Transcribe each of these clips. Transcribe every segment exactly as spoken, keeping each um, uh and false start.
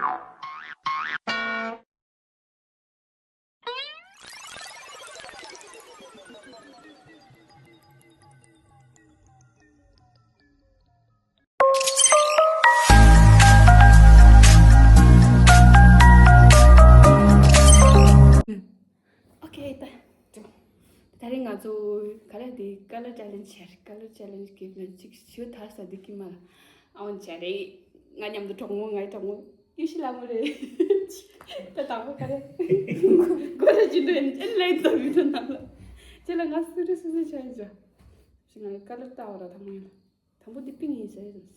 Okay, ད་ད་རིང་ང་ཚོ་ག་རེ་འདི་color challenge བྱས། Color challenge གི་ནང་གཅིག་ཞུ་ཐར་ས་འདི་ཀི་མ་ཨོན་བྱས་རེད། ང་མཉམ་དུ་གྲོགས་མོ། ངའི་གྲོགས་མོ་ཡེ་ཤེས་ལྷ་མོ་རེད། ད་དང་པོ་ག་རེ་གོ་ར་ཅི་འདྲ་ཡིན་ཨེ་ལེན་ཙམ་ཡིན་ན་ལ་ཅི་ལ་ང་སུ་རེ་སུ་སུ་བྱས་ཡིན་ཅ་ཞིག་ང་color ལྟ་བ་ར་དང་པོ་ཡིན་ལ། དང་པོ་འདི་pink ཡིན་ཟེར་ཡིན།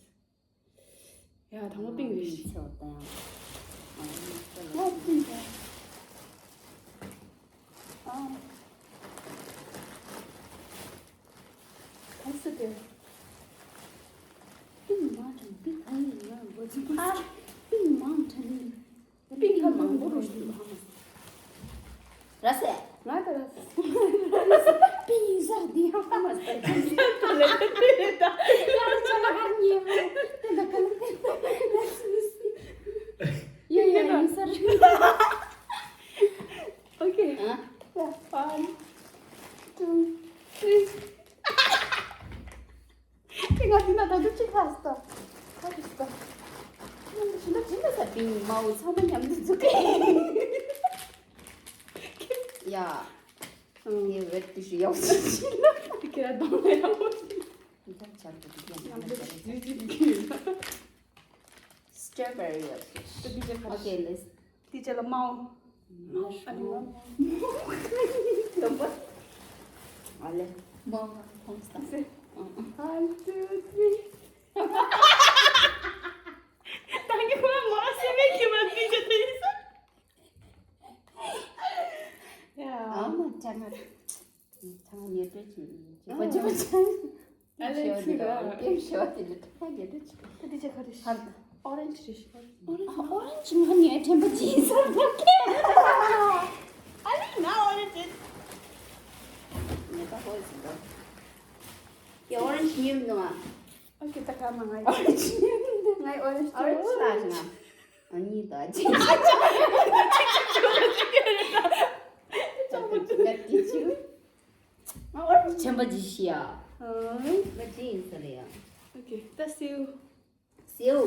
ཡ་དང་པོ་pink རེད། ཚེ་བ་དང་ཨ་pink རེད། ཨ་ག་སུ་དེ། Pink Mountain, Pink Mountain ཡིན་ན་འགོ་ཚུགས་པ། Pink Mountain ཡིན། པིང་ཁ་མང་པོ་རུ་ཞིག་ཧ་མ་སོང་། ར་སེ། ང་ད་ར་སེ། པིང་ཡིན་ས་འདི་ཧ་མ་སོང་། ད་ལེ་ད་ལེ་ད། ཡ་ཆ་ལ་ཧར་ཉེ་མོ། དེ་ད་ག་ལ་དེ་ད་ར་སེ། ཡ་ཡ་ཡིན་ས་རེད། Okay. ཨ། One, two, three. དེ་ང་འདི་ན་ད་དུ་ཅིག་ཧ་སྟ། ཧ་སྟ། ཞི་ན་ཅི་ན་ས་པིང་མའོ་ཚང་མ་མཉམ་དུ་འཛུགས་ཀྱི། ཡ། ངས་བེད་དུ་ཞུ་ཡག་ཅིག་ཅི་ན། དེ་ཁྱེད་ར་གདོང་ལ་ཡག་པོ་ཅིག་ད་ཆར་དུ་དེ་མཉམ་དུ་ཞུ་ཅིག་གི། Strawberry ཡོད། དེ་དེ་ཅིག་ཧ། Okay, let's དེ་ཅི་ལ་མའོ། མའོ། ཨ་ནི་མའོ། ལོ་མ། ཨ་ལེ། མའོ་ཁོང་སྟ། One, two, three. ད་ངས་ཁོ་ལ་མོ་སེ་མེད་ཀྱི་མ་དེ་ཅི་དེ་ཡིན་ས། ཡ། ཨ་མ་ཅང་ང་། ཚང་མ་ཉེ་སྤྲོད་བྱེད་ཀྱི་ཡོད་ཅེས་པ་ཅེས་པ་ཅང་། ཨ་ལེ་ཚིག་ར། ཀེམ་ཤོ་དེ་ལ་ཐོག་ཉེ་སྤྲོད་བྱེད། ད་དེ་ཅི་ག་རེ་ཧར། Orange རེད་ཤི། ཨོ་རེན་ཇི་ང་ངའི་དྲན་པ་ཇི་སར་ཕོ་ཁེ། ཨ་ལེ་ང་ཨོ་རེན་ཇི། ངས་ད་ཧོལ་ཟིན་ཏོ། ཡ་ཨོ་རེན་ཇི་ཉོས་མི་འདུག་ཨ། ཨོ་ཁེ་ད་ག་མ་ང་ཨོ་རེན་ཇི་ཉོས་མི་འདུག་ང་ཨོ་རེན་ཇི་ཨོ་རེན་ཇི་ལ་ཞིག་ང་། ཨ་ནི་ད་ཅི། ཅང་མ་ཅི་ང་ཅི་ཅི། ང་ཨོ་རེན་ཇི་ཆེན་པོ་ཅི་ཤི་ཡ། ཨང་། ང་ཅི་ཡིན་ས་རེད་ཡ། ཨོ་ཁེ་ད་སེའུ། སེའུ།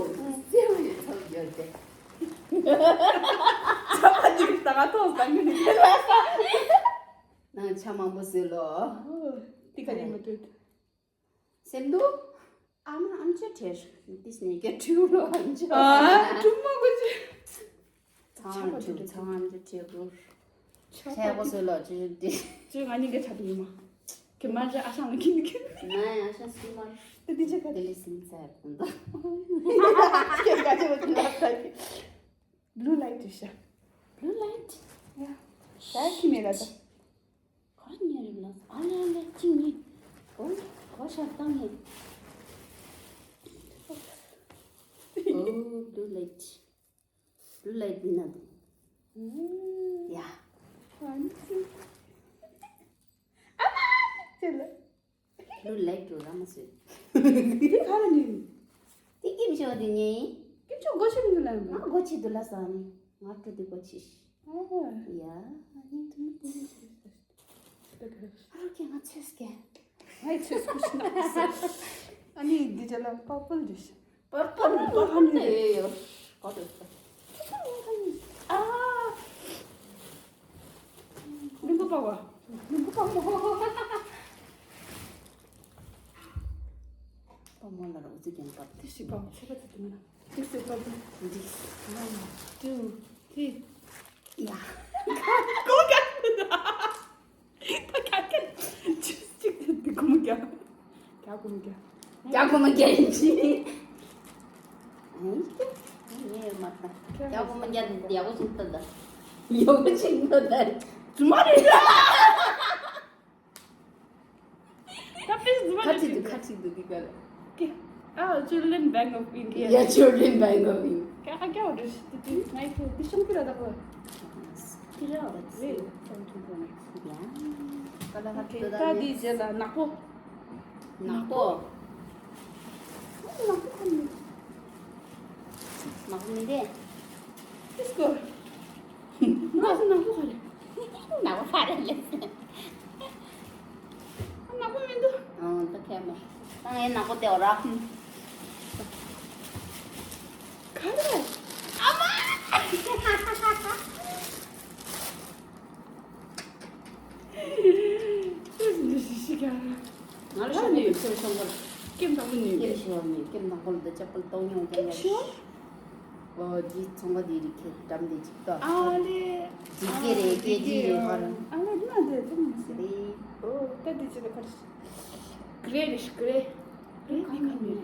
སེའུ་ཡོད་ཚོད་ཡོད་དེ། ཆ་མ་ཅི་ད་ང་ཐོག་ཟ་ངུ་ནི་དེ་ལ་ས། ནང་ཆ་མང་པོ་ཟོས་ལོ། ཨོ། དེ་ག་རེ་མ་འདོད། སེམས་སྡུག་ཨ་མ་ཨམ་ཅོག་བྲེས། འདི་སྣེ་ག་ཁྲིའུ་ལོ་ཨམ་ཅོག་ཨ་ཁྲུ་མ་གོ་ཅི། ཚང་ཁྲིའུ་ཚང་ཨམ་ཅོག་བྲེས་གོ། ཆ་ཁྲ་གོ་སོ་ལོ་ཅི་ཅི། ཅི་ང་གཉིས་ཀ་ཆ་དུ་མ། ཁྱེད་མ་ཅི་ཨ་ཤང་ལ་ཁྱིམ་ཁྱིམ། ན་ཡ་ཤ་སི་མར། ཏི་ཏི་ཅི་ག་ཏི་ལི་སིང་ཚ་ཡ་ཀུན་ད། ཁྱེད་ག་ཅི་བ་ཏི་ལ་ཏ་ཀི། Blue light རེད་ཤག Blue light? ཡ། ད་ཁྱི་མེད་ལ་ད། ག་རེ་ཉལ་རེད་ལ། ཨ་ལེ་ཨ་ལེ་ཅི་ཉལ། ཨོ་ག་ཤ་བཏང་ངས། ཨོ་blue light། Blue light འདི་ན་འདུག་ཡ། ཨ་མ་ཅི་ལ། Blue light འགྲོ་ར་མ་སོད། འདི་ག་ལ་ཉོས། འདི་ཀིམ་ཤོ་འདི་ཉོས། ཀིམ་ཤོ་སྒོ་ཕྱེ་མི་འདུག་ལ། ང་སྒོ་ཕྱེ་འདུག་ལ་ཟ་ནི། ང་སྤྲོ་འདི་སྒོ་ཕྱེ་ཤི། ཨ་ཡ། ནི་དུ་མི་དུ་མི་ཤི། ཨ་རོ་ཀྱེ་ང་ཚོས་ཀྱེ། ང་ཚོས་ཀྱེ་ཤི་ན། ཨ་ནི་འདི་ཅ་ལ་པར་པལ་འདི་ཤི། པར་པལ་པར་པལ་ནི་ཡོད་ཡོད། གོ་ཏོ་ཏོ། ཨ། མི་འདུག་པ་བ། མི་འདུག་པ་བ། པ་མོ་ལ་རོ་ཙི་ཀན་པ། དེ་ཤི་པ་མོ་ཤི་པ་ཙི་ཏི་མ་ན། This is what we do. One, two, three. ཡ། གོ་ག་ད་ག་ག་ཅིག་ཅིག་དེ་གོ་མོ་ག་ག་གོ་མོ་ག་ག་གོ་མོ་ག་ཅི། ངས་མ་ད་ག་གོ་མོ་ག་ཡག་པོ་ཞིག་ད་ད་ཡག་པོ་ཞིག་ད་ད། ཙུ་མ་རེད། ད་པིས་ཟི་མ་ཁ་ཅིག་ཏུ་ཁ་ཅིག་ཏུ་འདི་ག་ལ། ཨ། Children Bank of India. Yeah, Children Bank of India. ཀ་ཀ་ཀ་འོ་འདྲ་ཞིག་ཏུ་ང་ཡི་ཁྱོད་འདི་ཤོང་ཀི་ར་ད་གོ། ཀི་ར་འོ་རེད། Seven twenty-one. Yeah. ཀ་ལ་ཧ་ཏུ་ད་འདི་རྗེས་ལ་ནག་པོ། ནག་པོ། ནག་པོ་ཁོ་མི། ནག་པོ་མི་རེད། ལེས་གོ། ང་ཚོ་ནག་པོ་ག་རེ། ནག་པོ་ག་རེ་ལེས། ནག་པོ་མི་འདུག་ཨང་། ད་ཁྱེད་མོ། ད་ངའི་ནག་པོ་དེ་འོ་ར། ག་རེ། ཨ་མ། ང་ལ་ཤོག་ནི་ཡོད་ཚོད་སོང་བར། ཀེམ་དང་པོ་ནི་ཡོད། ཀེམ་ཞིག་བ་མི་ཀེམ་དང་པོ་ལ་ད་ཅག་པོ་ལ་གཏོང་མྱོང་ཀེམ་ཡ། ཞོ། ཨོ་འདི་ཚོང་པ་འདི་རིགས་ཁྱེད་འགྲམ་འདི་ཅིག་ཏོ། ཨ་ལེ། འདི་གེ་རེད། ཀེ་ཇི་རེད་ཧར། ཨ་ལེ་ན་འདི་ཚོང་མི་སྲིད་རེད། ཨོ་ད་འདི་ཅི་ལ་ཁར། གྲེ་རེད་གྲེ། གྲེ་གང་གང་རེད།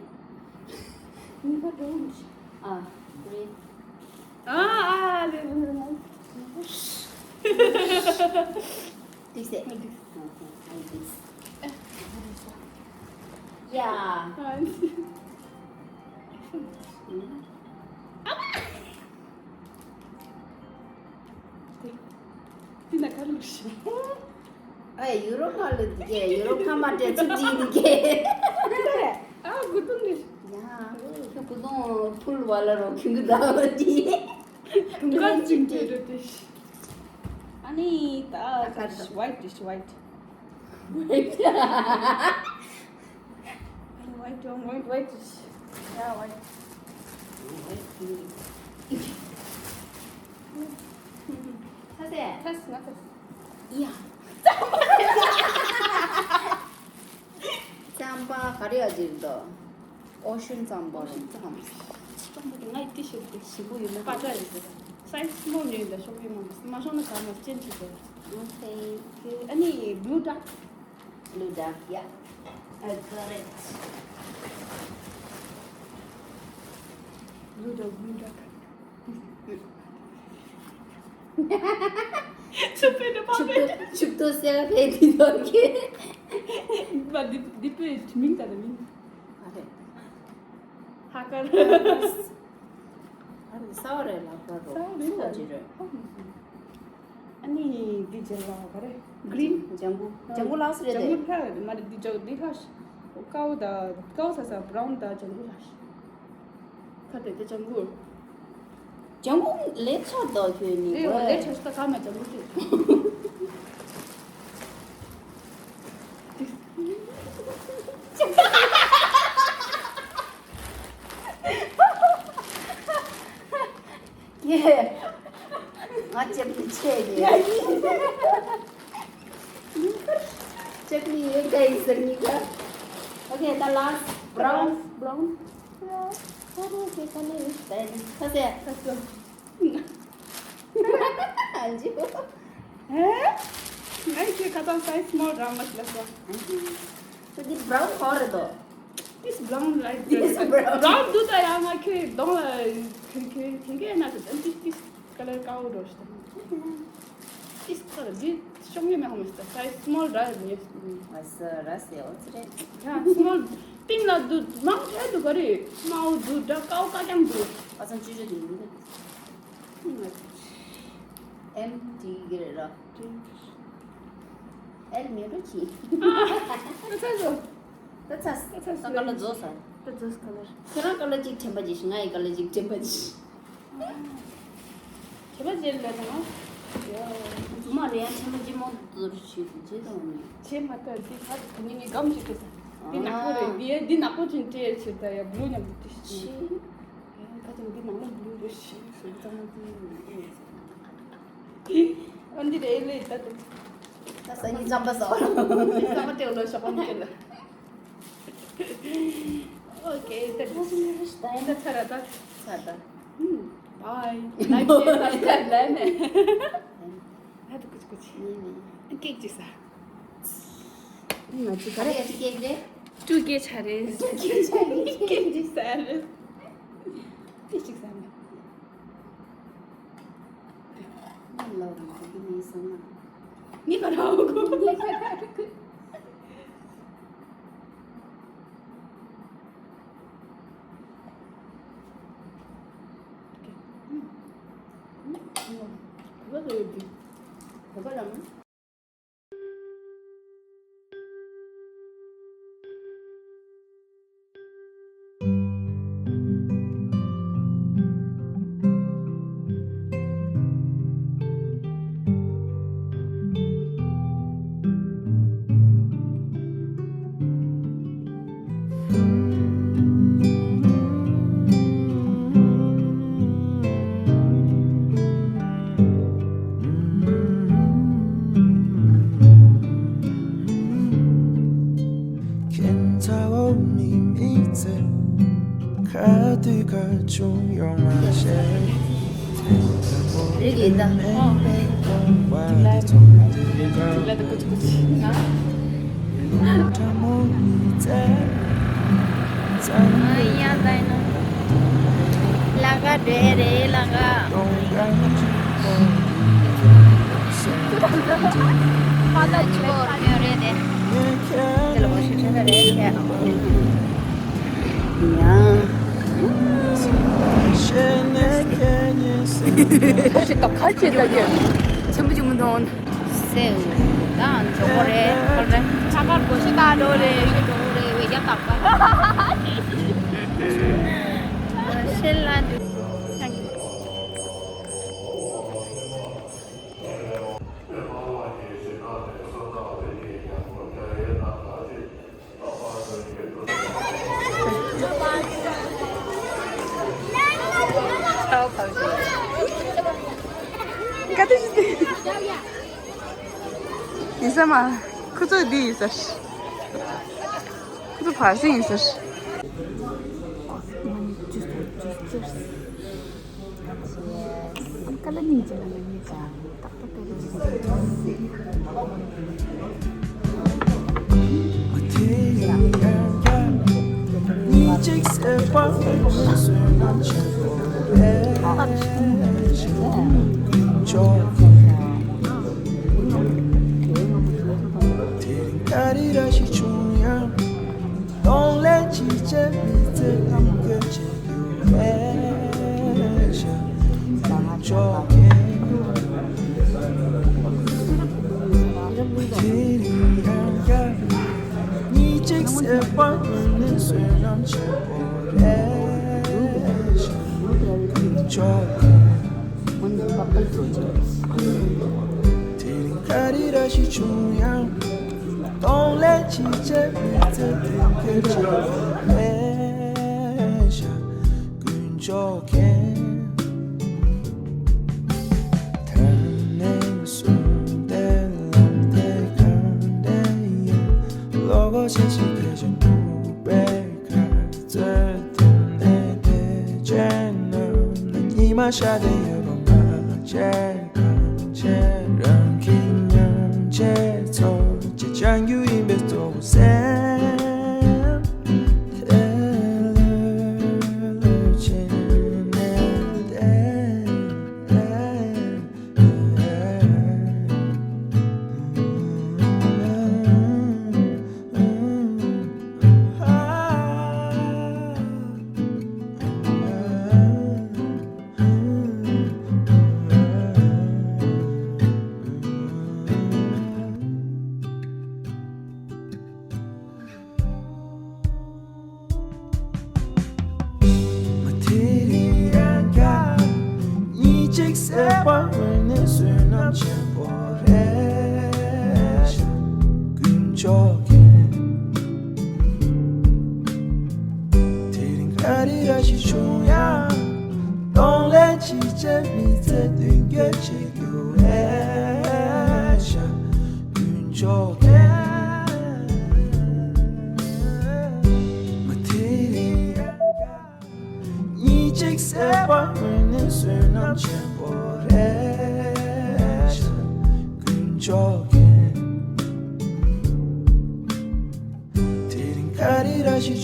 ནི་ཁ་འགྲོ་མི་ཤེས། ཨ་གྲེ། ཨ་ཨ་ལེ་ལེ་ལེ། This it. This. Okay, I this. Yeah. དེ་ན་ག་ལུགས་ཤིག་ཨ་ཡུ་རོབ་མ་ལུགས་དེ་གས། ཡུ་རོབ་ཁ་མ་དྲན་ཚུལ་ཅིག་དེ་གས། ཨ་གུ་དུང་རེད། ཡ་ཁྱོད་གུ་དུང་ཕུལ་བ་ལ་རོ་ཁྱོད་གུ་ད་བ་དེ། དུང་དཀར་ཅིག་འདྲ་འདྲ་དེ། ཨ་ནི་ད་ཨ་ཁ་ད་ཝའིཊ་དེ་ཝའིཊ། ཝའིཊ། ཨ་ནི་ཝའིཊ་ཝའིཊ་ཝའིཊ་ཝའིཊ། ཡ་ཝའིཊ། ཚ་སེ། ཚ་སེ་ང་ཚ་སེ། ཡ། རྩམ་པ་ག་རེ་ཡ་ཟེར་འདུག་ཨོ་ཤན་རྩམ་པ། ཨོ་ཤན་རྩམ་པ། རྩམ་པ་དེ་ང་ཡི་ཏི་ཤོད་དེ་ཞིམ་པོ་ཡོད་ན་པ་ཏྲ་ཡོད་དེ། སའི་ཛི་སི་མོལ་ཉོས་ཡིན་ད་ཤོག་ཡོད་མ་མ་ཤོང་ན་ག་མ་ཅན་ཆུ་དེ། ཨོ་ཁེ། ཨ་ནི་བླུ་ཌག་བླུ་ཌག་ཡ། I got it. བླུ་ཌག་བླུ་ཌག་ཆུ་པེ་ནི་པ་པེ། ཆུ་ཏོ་སེ་བ་ཕེ་དི་དོ་ཁེ། པ་དི་དི་པེ་མིང་ད་དི་མིང་། ཨ་རེ། ཧ་ཀར། ཨ་རེ་ས་བ་རེ་ལ་ཀར་རོ། ས་བ་རེ་ལ་ཅི་རེ། ཨ་ནི་འདི་ཇེ་ལ་ག་རེ། གྲིན། ལྗང་གུ། ལྗང་གུ་ལ་སི་རེད་དེ། ལྗང་གུ་ལ་མ་རེད། འདི་ཇོ་འདི་ལ་ཤི། ཀའོ་ད་ཀའོ་ས་ས་བ་རའུན་ད་ལྗང་གུ་ལ་ཤི། ཁ་དེ་དེ་ལྗང་གུ། ལྗང་གུ་ལས་ཆ་དོ་ཁྱོད་ནི་རེད་བ། ལས་ཆ་ཤི་ད་ཀ་མ་ལྗང་གུ་ཤི། ཡེ། ང་ལྕེབ་ནི་ཆེ་ཡེ། ལྕེབ་ནི་ཡོད་ག་ཡིན་ཟེར་ནི་ག Okay, the last brown. Brown. ཁ་རེ་ཁ་ལེ་ཁ་ཟེ། ཨ་ཇི། ཨེ། ང་ཁྱེད་ཁ་ཏང་སའི་ཛི་སི་མོལ་རང་མ་ལ་སོ། ཁྱོད་འདི་བ་རའུན་ག་རེ་དོ། This brown, right? This brown. བ་རའུན་དུ་ད་ཡང་ང་ཁྱོད་གདོང་ལ་ཁྱོད་ཁྱོད་ཁྱོད་ཁྱོད་ན་ད་this this color ཀའོ་འགྲོ་ཤི་ད། This color འདི་ཤོང་ངེ་མེད་ཧོ་མི་སི་ད་སའི་ཛི་སི་མོལ་ར་ཉེ། ཨ་ས་ར་སེ་ཨོ་ཙི་རེད། ཡ་སི་མོལ་པིང་ལ་འདུག་མང་ཆེ་འདུག་ག་རེ། མའོ་འདུག་འདྲ་ཀའོ་ཀ་ཀྱང་འདུག་ཨ་ཚང་ཅུ་ཅུ་འདི་མི་འདུག་ཨེམ་ཏི་གི་རེད་ར། ཨེལ་མེ་རོ་ཅི། ཨ་ཚ་ཚ། ད་ཚ། ད་ཚ། ད་ཀ་ལ་རྫོགས་ས། ད་རྫོགས་ཀ་ལ། ཁྱེད་རང་ཀ་ལ་གཅིག་ཕྲེང་བ་ཅིག་ང་ཡི་ཀ་ལ་གཅིག་ཕྲེང་བ་ཅིག་ཕྲེང་བ་ཅིག་ལ་དང་། ཡ། མ་རེད་ཡ། ཕྲེང་བ་ཅིག་མོ་དུར་ཞིག་ཏུ་བྱེད་དང་ནི། ཆེ་མ་ཐག་འདི་ཁ་དུ་ནི་ངའི་སྒམ་ཞིག་ཏུ་ས། འདི་ནག་པོ་རེད། འདི་འདི་ནག་པོ་ཅིག་སྤྲད་ཕྱིར་ད་ཡ་བླུ་མཉམ་དུ་ཏི་ཤི། ཆེ། ཁ་ཅིག་འདི་ནང་ལ་བླུ་རེ་ཞིག་ཟེར་ཙང་ན་དེ། ཨ་འདི་རེད་ལེ་ད་དེ། ད་ས་ཉིན་ཙམ་པ་ས། ཙམ་པ་དེ་ལོ་ཤོག་གོ་ནི་ལ། ཨོ་ཁེ། ད་ད་ད་ཚར་ད་ཚར་ད། Bye. Like, share, subscribe ལ་ནས། ད་ད་ཀུ་ཅི་ཀུ་ཅི། ནི་ནི། ཀེག་ཅིག་ས། ང་ཅི་ག་རེ་ཡ་ཅི་ཀེག་རེད། ཀྲུ་ཀེ་ཆ་རེད། ཀྲུ་ཀེ་ཆ་རེད། ཀེག་ཅིག་ས་རེད། ཀེག་ཅིག་ས་རེད། ང་ལོ་རང་གི་ནི་སོང་ན། ནི་ག་ར་གོ། ནི་ག་ར་གོ། རིག་ཡིན་ད། ལ་ད་ཀུ་ཅི་ཀུ་ཅི་ན། ཨ་ཡ་ད་ཡིན་ན། ལ་ག་འདྲེ་རེད་ལ་ག། ཕ་ད་ཅི་གོ་རེད་རེད་དེ། དེ་ལ་གོ་ཤེས་ཤེས་ད་རེད་ཤེས། ཡ། ཁ་ཆེ་ད་རྒྱ། ཆེན་པོ་ཅིག་མི་མཐོང་། སེ་ད་འཇོག་གོ་རེད་ཁོ་རེད། ཁ་པར་གོ་ཤེས་ད་འགྲོ་རེད་ཤེས་འགྲོ་རེད་བས་རྒྱ་བཏགས་པ། ཤེས་ལ་འདུག་ག་དུས་ཤི་ཡིན་ས་མ། ཁོ་ཚོ་འདི་ཡིན་ས། ཁོ་ཚོ་བར་སེང་ཡིན་ས། དེ་རིང་ག་རེ་ར་ཞིག་བྱུང་ཡང་། གདོང་ལེན་ཅི་བྱེད་མི་ཚེ་རིང་གི་ཆེད་དུ་ཨེ་ཤ་ཀུན་ཆོག་གེ། དེ་རིང་ཡང་བསྐྱར་གཉིས་གཅིག་སེམས་པ་ཀུན་ནས་བསོད་ནམས་ཆེན་པོ་ཨེ་ཤ་ཀུན་ཆོག་གེ། དེ་རིང་ག་རེ་ར་ཞིག་བྱུང་ཡང་། གདོང་ལེན་ཅི་བྱེད་མི་ཚེ་དེ་གལ་ཆེ་ལེ་ཤ་ཀུན་ཆོག་གེ། ཐ་ནས་སུ་དེ་ལམ་དེ་གང་དེ་ཡིན། བློ་ཁོག་ཆེ་ཞིག་གལ་ཆེན་པོ་པའི་ཁ་རྩོད་དེ་ནས་དེ་བྱས་ན་ཉི་མ་ཤར་དེ་ཡོད་པ་མ་བྱས། རང་གི་མཉམ་བྱེད་ཚོ་ཅི་བྱ་རྒྱུ་ཡིན་པའི་གཙོ་བོ་སེམས་དེ་ལ་ལུས་བྱས་ནས་བསྡད། མ་དེ་རིང་ཡང་བསྐྱར་གཉིས་གཅིག་སེམས་པ་ཀུན་ནས་བསོད་ནམས་ཆེན་པོ་རེད་ཤག་ཀུན་མཆོག་གིས། དེ་རིང་ག་རེ་ར་ཞིག་བྱུང་ཡང་། གདོང་ལེན་ཅི་བྱེད་མི་ཚེ་མདུན་སྐྱོད་བྱེད་རྒྱུ་རེད་ཤག་ཀུན་མཆོག་གིས། མ་དེ་རིང་ཡང་བསྐྱར་གཉིས་གཅིག་སེམས་པ་ཀུན་ནས་བསོད་ནམས་ཆེན་པོ་རེད་ཤག་ཀུན་མཆོག་གིས། དེ་རིང་ག་རེ་ར་ཞིག་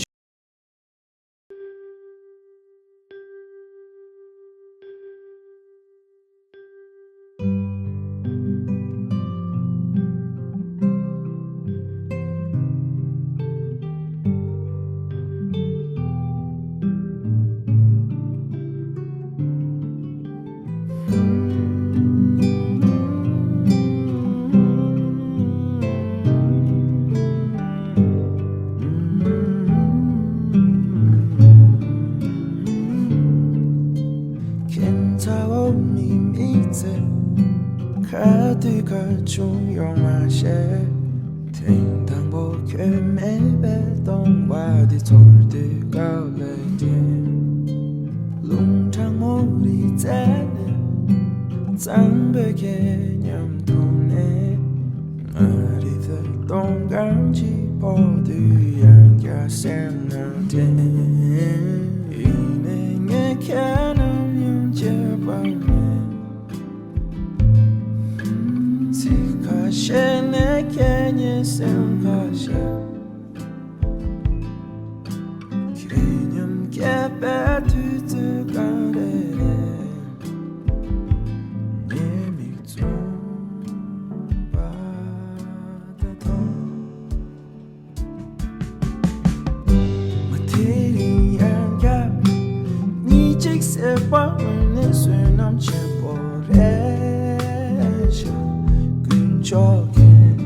ཁྱེད་ཚ་བོ་མི་མི་ཚེ་ག་དུས་ག་བྱུང་ཡོང་མ་ཤེས། ཐེངས་དང་པོ་ཁྱོད་མེད་པའི་སྟོང་པ་འདི་ཚོར་དུས་སྐབས་ལ་དྲན། རླུང་གྲང་མོ་རི་རྩེ་ནས་གཙང་པོའི་ཁྱེད་མཉམ་དུ་གནས། ང་རི་ཚོའི་སྟོང་སྐམ་གྱི་ཕོག་དུས་ཡང་བསྐྱར་སེམས་ནང་དྲན། ཡིན་ནའི་ངས་ སེམས་ཁ་ཤས། ཁྱེད་མཉམ་གད་པའི་དུས་ཚོད་གང་རེ་རེ། ངའི་མིག་བཙུམ་པ་དང་མཐོང་། མ་དེ་རིང་ཡང་བསྐྱར་གཉིད་ཅིག་སད་པ་དངོས་གནས་བསོད་ནམས་ཆེན་པོ་རེད་ཤག་ཀུན་མཆོག་མཁྱེན།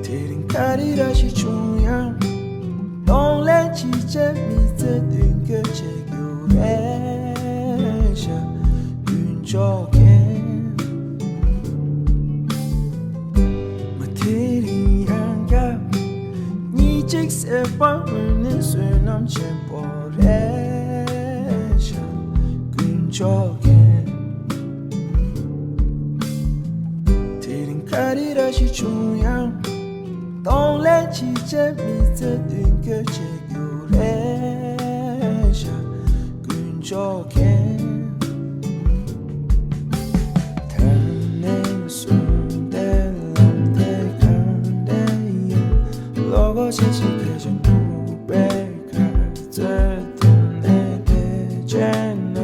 དེ་རིང་ག་རེ་ར་ཞིག་བྱུང་ཡང་གདོང་ལེན་བྱེད་ཆེད་མི་ཚེ་མདུན་སྐྱོད་བྱེད་རྒྱུ་རེད་ཤག་ཀུན་མཆོག་མཁྱེན། མ་དེ་རིང་ཡང་བསྐྱར་གཉིད་ཅིག་སད་པ་དངོས་གནས་བསོད་ནམས་ཆེན་པོ་རེད་ཤག་ཀུན་མཆོག་མཁྱེན། དེ་རིང་ག་རེ་ར་ཞིག་བྱུང་ཡང་གདོང་ལེན་བྱེད་ཆེད་མི་ཚེ་མདུན་སྐྱོད་བྱེད་རྒྱུ་རེད་ཤག་ཀུན་མཆོག་མཁྱེན། ད་ནས་བཟུང་སྟེ་ལམ་དེ་གང་དེ་ཡིན། བློ་སྒོ་ཕྱེ་ཞིག་གལ་ཆེན་པོ་པའི་ཁ་རྩོད་དེ་ནས་དེ་བྱས་ན་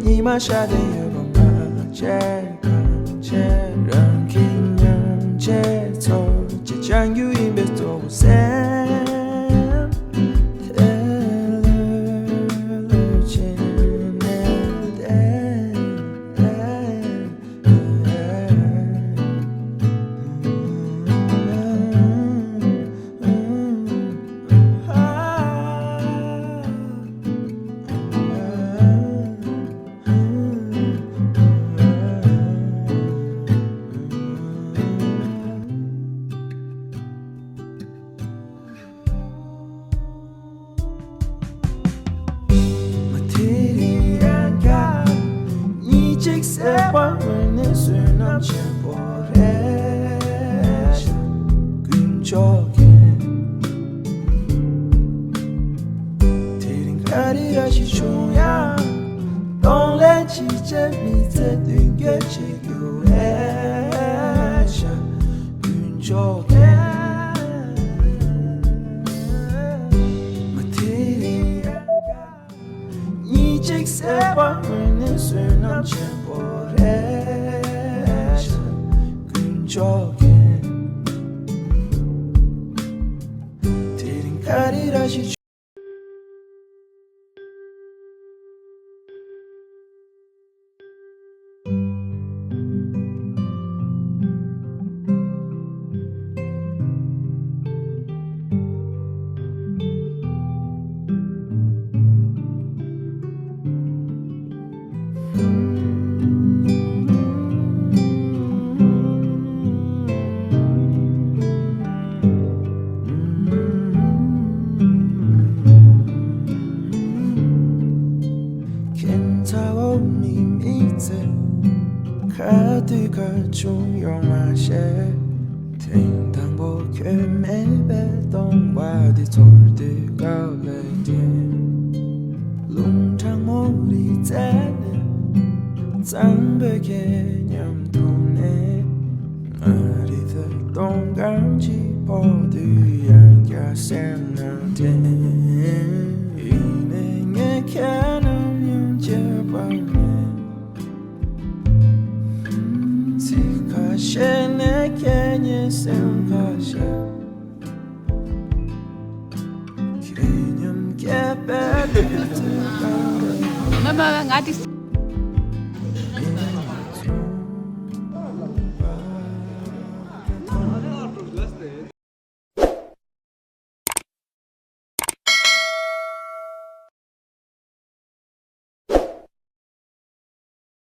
ཉི་མ་ཤར་དེ་ཡོད་པ་མ་བྱས། གང་བྱས་རང་གི་མཉམ་བྱས་ཚོ་ཅི་བྱ་རྒྱུ་ཡིན་པའི་གཙོ་བོ་སེམས་དེ་ལ་ལོས་བྱས་ནས་བསྡད། མ་དེ་རིང་ཡང་བསྐྱར་གཉིད་ཅིག་སད་པ་དངོས་གནས་བསོད་ནམས་ཆེན་པོ་རེད་ཤག་ཀུན་མཆོག་མཁྱེན། དེ་རིང་ག་རེ་ར་ཞིག་བྱུང་ཡང་གདོང་ལེན་བྱེད་ཆེད་མི་ཚེ་མདུན་སྐྱོད་བྱེད་རྒྱུ་རེད་ཤག་ཀུན་མཆོག་མཁྱེན། མ་དེ་རིང་ཡང་བསྐྱར་གཉིད་ཅིག་སད་པ་དངོས་གནས་བསོད་ནམས་ཆེན་པོ་རེད་ཤག་ཀུན་མཆོག་མཁྱེན། དེ་རིང་ག་རེ་ར་ཞིག་ཁྱེད་ཚ་བོ་མི་མི་ཚེ་ག་དུས་ག་བྱུང་ཡོང་མ་ཤེས། ཐེངས་དང་པོ་ཁྱོད་མེད་པའི་སྟོང་པ་འདི་ཚོར་དུས་དཀའ་ལས་ཆེ། རླུང་གྲང་མོ་རི་རྩེ་ནས་གཙང་པོའི་ཁྱེད་མཉམ་དུ་གནས། ང་རི་ཐོག་སྟོང་གང་ཅིག་ཕོག་དུས་ཡང་བསྐྱར་སེམས་ནང་དྲན། ཡིན་ནའི་ངས་ཁྱེད་ནམ་ཡང་བརྗེད་པ་མེད། ཚིག་ཁ་ཤས་ནས་ཁྱེད་ཉིད་སེམས་ཁ་ཤས། ཁྱེད་མཉམ་སྐྱེས་པའི་དུས་ཚོད་གང་རེད། ང་མ་ང་དེ།